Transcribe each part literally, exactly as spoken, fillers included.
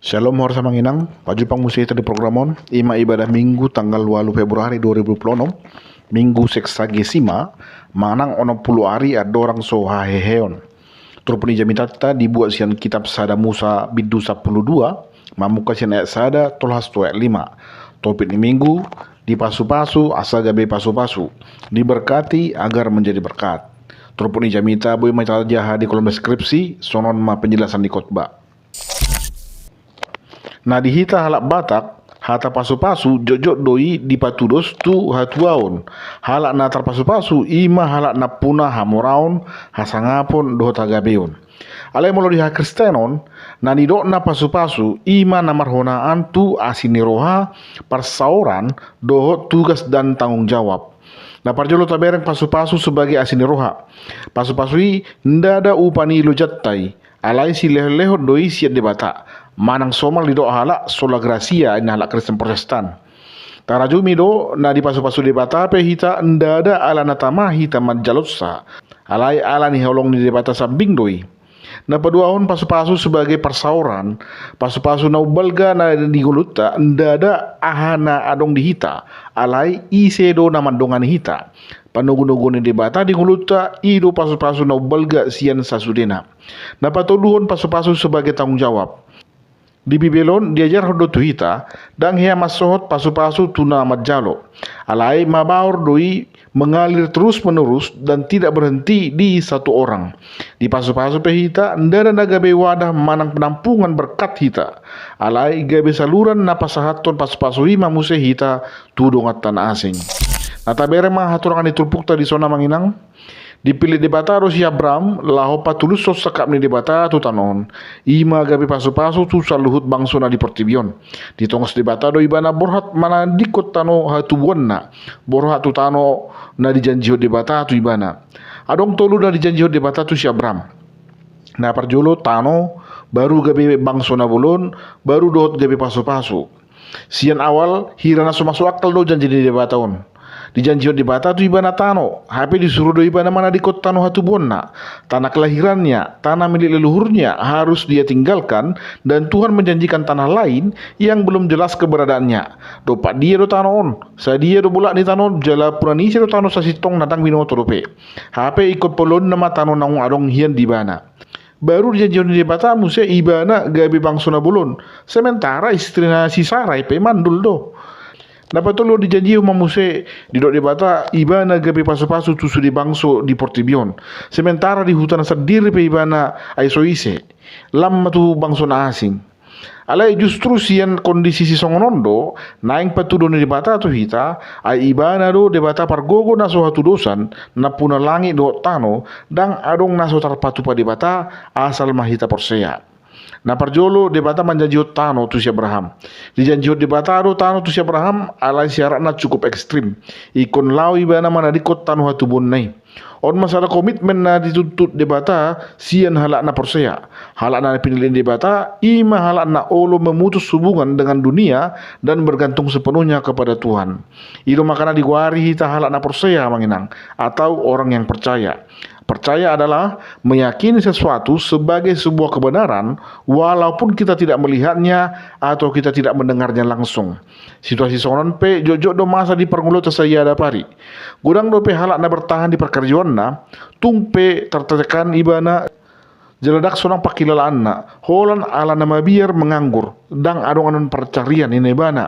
Shalom, horas ma amang inang, pajumpang muse hita di program on. I ma ibadah Minggu tanggal ualu Februari dua ribu dua puluh enam, Minggu Sexagesima, manang onom pulu ari andorang so haheheon. Turpuk ni jamitanta dibuat sian kitab Sada Musa bindu sampulu dua, mamungka sian ayat sada tolhas tu ayat lima. Topik ni Minggu, dipasupasu asa gabe pasupasu, diberkati agar menjadi berkat. Turpuk ni jamita boi ma tajaha di kolom deskripsi, songon on ma penjelasan ni khotbah. Na di hita halak Batak, hata pasupasu jotjot do i dipatudos tu hatuaon. Halak na tarpasupasu i ma halak nampuna hamoraon, hasangapon dohot hagabeon. Alai molo di hakristenon, na nidokna pasupasu i ma na marhonaan tu asi ni roha, parsaoran, dohot tugas dan tanggung jawab. Na parjolo tabereng pasupasu sebagai asi ni roha. Pasupasu i ndada upa ni lojanta i, alai silehonlehon do i sian Debata, manang somal didok halak sola gratia, ninna halak Kristen Protestan. Tarajumi do na dipasupasu Debata pe hita ndada alana tama hita manjalonsa, alai ala ni holong ni Debata sambing do i. Na paduahon pasupasu sebagai parsaoran. Pasupasu na umbalga na di ngolunta ndada aha na adong di hita, alai ise do na mandongani hita. Panogunoguon ni Debata di ngolunta i do pasupasu na umbalga sian sasudena. Na patoluhon pasupasu sebagai tanggung jawab. Di Bibel on diajarhon do tu hita, ndang hea mansohot pasupasu tu na manjalo. Alai mabaor do i mengalir terus menerus dan tidak berhenti di satu orang. Dipasupasu pe hita, ndada na gabe wadah manang penampungan berkat hita. Alai gabe saluran na pasahathon pasupasu i ma muse hita tu donganta na asing. Na tabereng ma haturangan ni turpukta dison amang inang. Dipillit Debata do si Abram laho patulushon sangkap ni Debata tu tano on. I ma gabe pasupasu tu saluhut bangso na di portibi on. Ditongos Debata do ibana borhat manadingkon tano hatubuanna, borhat tu tano na dijanjihon Debata tu ibana. Adong tolu na dijanjihon Debata tu si Abram. Na parjolo tano, baru gabe bangso na bolon, baru dohot gabe pasupasu. Sian awal hira na so masuk akal do janji ni Debata on. Dijanjihon Debata tu ibana tano, hape disuru do ibana manadingkon tano hatubuanna. Tanah kelahirannya, tanah milik leluhurnya harus dia tinggalkan, dan Tuhan menjanjikan tanah lain yang belum jelas keberadaannya. Dompak dia do tano on, sadia do bolak ni tano on, jala puna ni ise do tano sasintongna, ndang binoto dope. Hape ingkon polonna ma tano naung adong hian di ibana. Baru dijanjihon ni Debata muse ibana gabe bangso na bolon, sementara istrina si Sarai pe mandul do. Na patoluhon dijanjihon ma muse, didok Debata ibana gabe pasupasu tu sude bangso di portibi on, sementara di hutana sandiri pe ibana ai so ise, lam ma tu bangso na asing. Alai justru sian kondisi sisongon on do naeng patuduhon ni Debata tu hita, ai ibana do Debata pargogo na so hatudosan, nampuna langit dohot tano, ndang adong na so tarpatupa Debata, asal ma hita porsea. Na parjolo Debata manjanjihon tano tu si Abraham. Dijanjihon Debata do tano tu si Abraham, alai syaratna cukup ekstrim. Ingkon laho ibana manadingkon tano hatubuanna i. On ma sada komitmen na dituntut Debata sian halak na porsea. Halak na pinillit ni Debata, i ma halak na olo memutus hubungan dengan dunia dan bergantung sepenuhnya kepada Tuhan. I do makana digoari hita halak na porsea, amang inang, atau orang yang percaya. Percaya adalah meyakini sesuatu sebagai sebuah kebenaran walaupun kita tidak melihatnya atau kita tidak mendengarnya langsung. Situasi songon on pe jotjot do masa di parngoluonta saiadap ari. Godang dope halak na bertahan di parkarejoanna, tung pe tertekan ibana, jala ndang sonang pangkilalaanna, holan ala na mabiar menganggur, ndang adong annon pancarian, ninna ibana.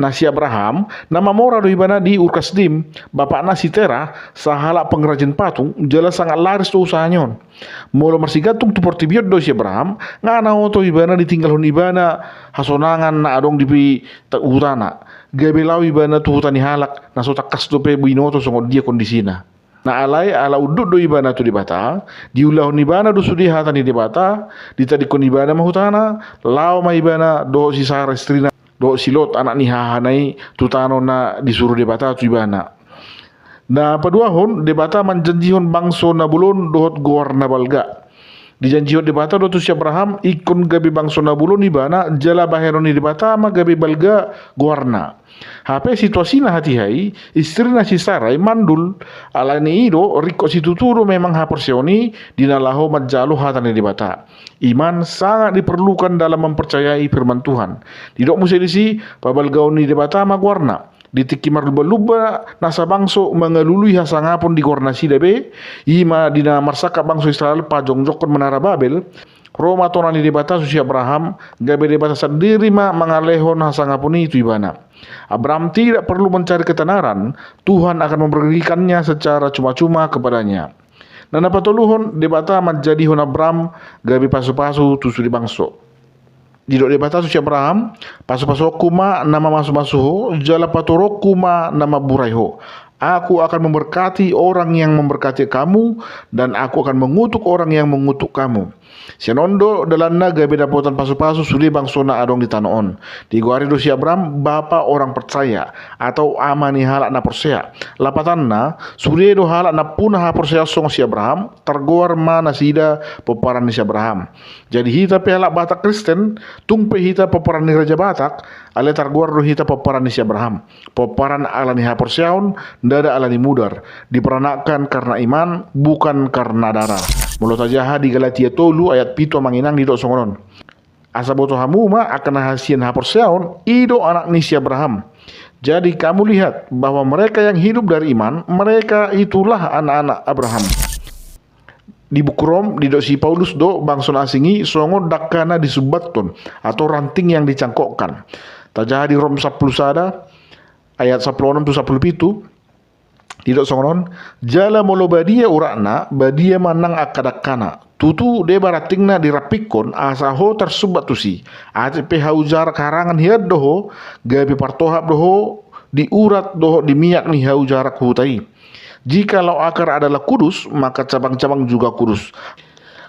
Na si Abraham, na mamora do ibana di Ur Kasdim, bapakna si Terah, sahalak pengrajin patung, jala sangat laris do usahana on. Molo marsigantung tu portibi on do si Abraham, nga na oto ibana ditinggalhon ibana hasonangan na adong di pi-, ta-, hutana. Gabe laho ibana tu huta ni halak, na so tangkas dope binoto songon dia kondisina. Na alai ala unduk do ibana tu Debata, diulahon ibana do sude hata ni Debata, ditadingkon ibana ma hutana, laho ma ibana dohot si Sara istrina, dohot si Lot anak ni hahana i tu tano na disuru Debata tu ibana. Na paduahon, Debata manjanjihon bangso na bolon dohot goar na balga. Dijanjihon Debata do tu si Abraham ingkon gabe bangso na bolon ibana, jala bahenon ni Debata ma gabe balga goarna. Hape situasina hatiha i, istrina si Sarai mandul. Alani i do ringkot situtu do memang haporseaon i di na laho manjalo hata ni Debata. Iman sangat diperlukan dalam mempercayai firman Tuhan. Didok muse disi, pabalgaon ni Debata ma goarna. Di tingki marlumba-lumba nasa bangso mangalului hasangapon di goarnasida be, i ma di na marsangkap bangso Israel pajongjonghon menara Babel, ro ma tona ni Debata tu si Abraham, gabe Debata sandiri ma mangalehon hasangapon i tu ibana. Abraham tidak perlu mencari ketenaran, Tuhan akan memberikannya secara cuma-cuma kepadanya. Na na patoluhon, Debata manjadihon Abraham gabe pasu-pasu tu sude bangso. Didok Debata tu si Abraham, pasu-pasuonku ma na mamasu-masu ho, jala patoronku ma na mamburai ho. Aku akan memberkati orang yang memberkati kamu, dan aku akan mengutuk orang yang mengutuk kamu. Sian on do dalanna gabe dapotan pasu-pasu sude bangso na adong di tano on. Digoari do si Abraham bapa orang percaya, atau ama ni halak na porsea. Lapatanna, sude do halak nampuna haporseaon songon si Abraham, targoar ma nasida pomparan ni si Abraham. Jadi hita pe halak Batak Kristen, tung pe hita pomparan ni Raja Batak, alai targoar do hita pomparan ni si Abraham. Pomparan alani haporseaon, ndada alani mudar. Diperanakkan karena iman, bukan karena darah. Molo tajaha di Galatia tolu ayat pitu, amang inang, didok songon on. Asa boto hamu ma angka na hasian haporseaon, i do anak ni si Abraham. Jadi kamu lihat bahwa mereka yang hidup dari iman, mereka itulah anak-anak Abraham. Di buku Rom, didok si Paulus do bangso na asing i songon dangka na disumbathon, atau ranting yang dicangkokkan. Tajaha di Rom sampulu sada, ayat sampulu onom tu sampulu pitu, didok songon on, jala molo badia uratna, badia ma nang angka dangkana. Tutu deba rantingna dirampikkon, asa ho tarsumbat tusi. Atik pe hau jarak harangan hian do ho, gabe partohap do ho di urat dohot di miak ni hau jarak huta i. Jikalau akar adalah kudus, maka cabang-cabang juga kudus.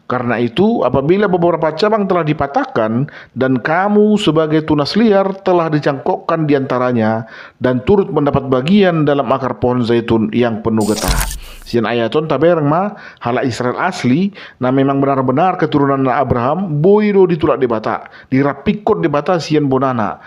Karena itu, apabila beberapa cabang telah dipatahkan, dan kamu sebagai tunas liar telah dicangkokkan di antaranya, dan turut mendapat bagian dalam akar pohon zaitun yang penuh getah. Sian ayat on tabereng ma, halak Israel asli, na memang benar-benar keturunan Abraham, boi do ditulak Debata, dirampikkon Debata sian bonana.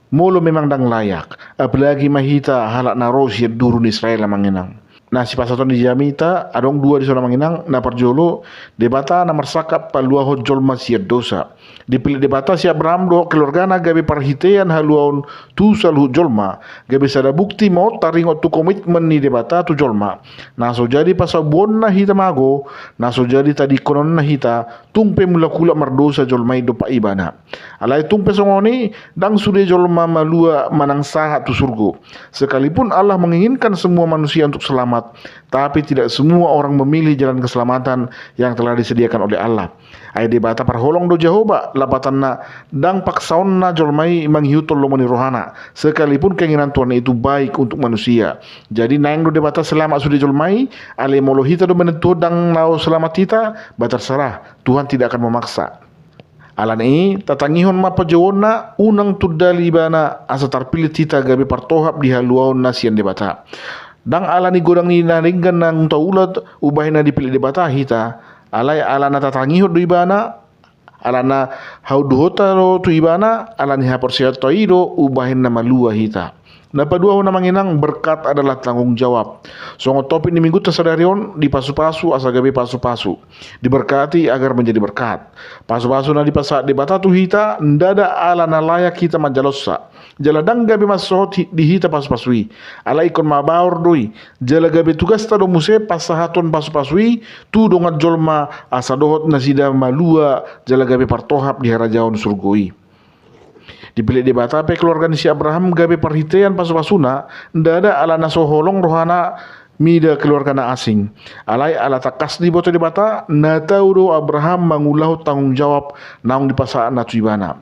Molo memang ndang layak, apalagi ma hita halak na ro sian duru ni Israel, amang inang. Na sipasahaton di jamita, adong dua dison, amang inang. Na parjolo, Debata na marsangkap paluahon jolma sian dosa. Dipillit Debata si Abraham dohot keluargana gabe parhitean haluaon tu saluhut jolma, gabe sada bukti ma on taringot tu komitmen ni Debata tu jolma. Na so jadi pasamboonna hita mago, na so jadi tadingkononna hita, tung pe mulak-ulak mardosa jolma i dompak ibana. Alai tung pe songon i, ndang sude jolma malua manang sahat tu surgo. Sekalipun Allah menginginkan semua manusia untuk selamat, tapi tidak semua orang memilih jalan keselamatan yang telah disediakan oleh Allah. Ai Debata parholong do Jahowa, lapatanna ndang paksaonna jolma i mangihuthon lomo ni rohana, sekalipun keinginan Tuhan itu baik untuk manusia. Jadi naeng do Debata selamat sude jolma i, alai molo hita do manentuhon ndang laho selamat hita, ba terserah, Tuhan tidak akan memaksa. Alani i, tatangihon ma pajouonna, unang tundali ibana, asa tarpillit hita gabe partohap di haluaon na sian Debata. Ndang alani godang ni na denggan naung taula ubahen na dipillit Debata hita, alai alana tatangihon do ibana, alana hauduhonta do tu ibana, alani haporseaonta i do ubahen na malua hita. Na paduahon, amang inang, berkat adalah tanggung jawab. Songon topik ni minggunta sadari on, dipasupasu asa gabe pasupasu. Diberkati agar menjadi berkat. Pasupasu na dipasahat Debata tu hita, ndada ala na layak hita manjalosa. Jala ndang gabe mansohot hi-, di hita pasupasu i. Alai ingkon mabaor do i. Jala gabe tugasta do muse pasahathon pasupasu i tu dongan jolma, asa dohot nasida malua jala gabe partohap di harajaon surgo i. Dipillit Debata pe keluarga ni si Abraham gabe parhitean pasupasuna, ndada ala na so holong rohana mida keluarga na asing. Alai ala tangkas diboto Debata, na tau do Abraham mangulahon tanggung jawab naung dipasahatna tu ibana.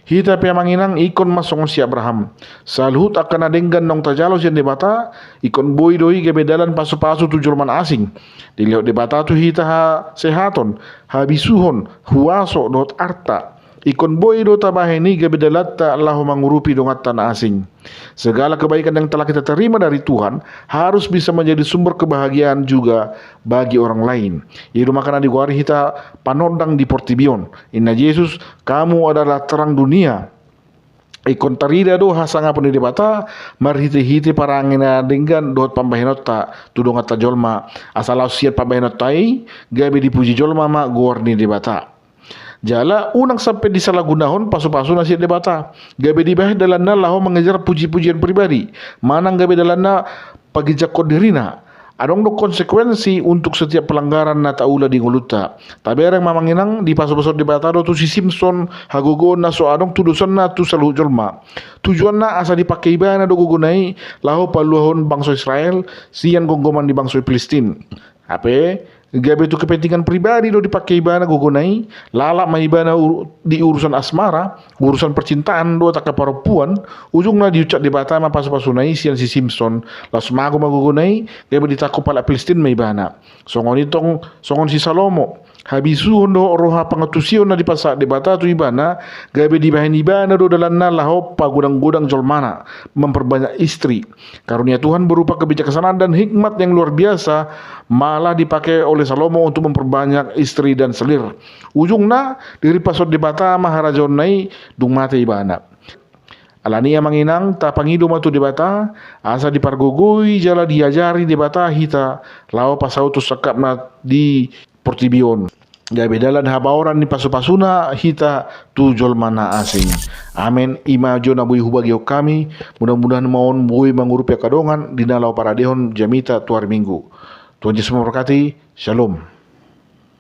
Hita pe, amang inang, ingkon ma songon si Abraham. Saluhut angka na denggan naung tajalo sian Debata, ingkon boi do i gabe dalan pasupasu tu jolma na asing. Dilehon Debata tu hita hasehaton, habisuhon, huaso dohot arta. Ingkon boi do tabahen i gabe dalanta laho mangurupi donganta na asing. Segala kebaikan yang telah kita terima dari Tuhan harus bisa menjadi sumber kebahagiaan juga bagi orang lain. I do makana digoari hita panondang di portibi on. Inna Jesus, "Kamu adalah terang dunia." Ingkon tarida do hasangapon ni Debata marhite-hite parange na denggan dohot pambahenonta tu donganta jolma, asa laos sian pambahenonta i gabe dipuji jolma ma goar ni Debata. Jala unang sampe disalahgunahon pasu-pasu na sian Debata gabe dibahen dalanna laho mangejar puji-pujian pribadi, manang gabe dalanna paginjangkon dirina. Adong do konsekuensi untuk setiap pelanggaran na taula di ngolunta. Tabereng ma amang inang, dipasupasu Debata do tu si Simson hagogoon na so adong tudosanna tu saluhut jolma. Tujuanna asa dipake ibana do gogona i laho paluahon bangso Israel sian gomgoman ni bangso Pilistin. Hape gabe tu kepentingan pribadi do dipake ibana gogona i, lalap ma ibana ur-, di urusan asmara, urusan percintaan dohot angka parompuan. Ujungna diucap Debata ma pasu-pasuna i sian si Simson, laos mago ma gogona i, gabe ditangkup halak Pilistin ma ibana. Songon i tong songon si Salomo, habisuhon dohot roha pangantusion na dipasahat Debata tu ibana, gabe dibahen ibana do dalanna laho pagodang-godang jolmana, memperbanyak istri. Karunia Tuhan berupa kebijaksanaan dan hikmat yang luar biasa malah dipake oleh Salomo untuk memperbanyak istri dan selir. Ujungna, dirimpashon Debata ma harajaonna i dung mate ibana. Alani i amang inang, tapangido ma tu Debata asa dipargogoi jala diajari Debata hita laho pasaut sangkapna di portibi on, gabe dalan habaoran ni pasu-pasuna hita tu jolma na asing. Amen. I ma jo na boi hubagihon hami. Mudah-mudahan ma on boi mangurupi angka dongan di na laho paradehon jamita tu ari Minggu. Tuhan Jesus memberkati. Shalom.